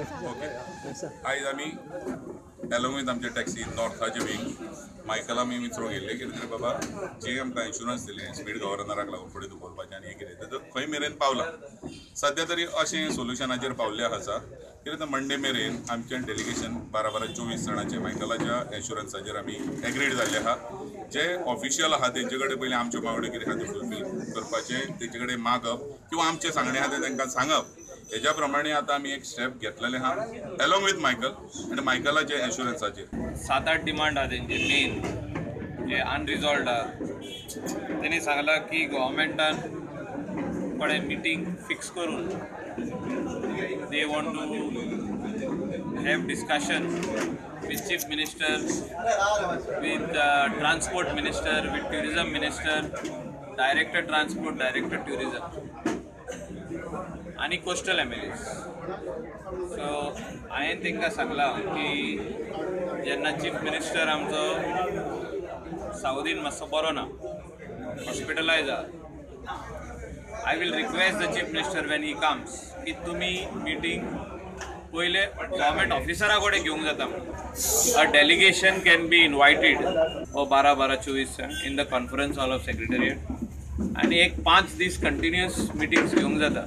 Okay, आयज आमी along with आमचे टॅक्सी नॉर्थाचे विंग मायकल आमी विचारूंक गेल्ले कितें तरी बाबा जे आमकां इन्शुरन्स दिलें स्पीड गव्हर्नराक लागून फुडें दवरपाचें आनी हें कितें तर खंय मेरेन पावलां सद्या तरी अशें सोल्युशनाचेर पावल्लें आसा. कितें तर मंडे मेरेन आमचें डेलिगेशन 12-12 24 जाणांचें मायकलाच्या एश्युरन्साचेर आमी एग्रीड जाल्ले आहा. जे ऑफिशियल आहा तेंचे कडेन पयलीं आमच्यो मागण्यो कितें आहा त्यो फुलफील करपाचें, तेंचे कडेन मागप किंवा आमचें सांगणें आहा तें तांकां सांगप, हेज्या प्रमाणे आतां आमी एक स्टेप घेतलेलें आहा एलोंग विथ मायकल आनी मायकलाचे एश्युरन्साचेर. 7-8 डिमांड आहा तेंचे मेन जे अनरिजॉल्ड आहा. तेणी सांगलां की गव्हर्मेंटान कडेन मिटींग फिक्स करून they want to have discussion with chief minister, with transport minister, with tourism minister, director transport, director tourism आनी coastal M L S. So हांवें तांकां सांगलां की जेन्ना चीफ मिनिस्टर आमचो सावदीन मातसो बरो ना, हॉस्पिटलायज आहा, I will request the chief minister when he comes की तुमी मिटींग पयले गव्हर्मेंट ऑफिसरा कडेन घेवंक जाता म्हणून. A delegation can be invited हो 12-12 24 in the conference hall of secretariat आनी एक 5 दीस कंटिन्युअस मिटिंग्स घेवंक जाता.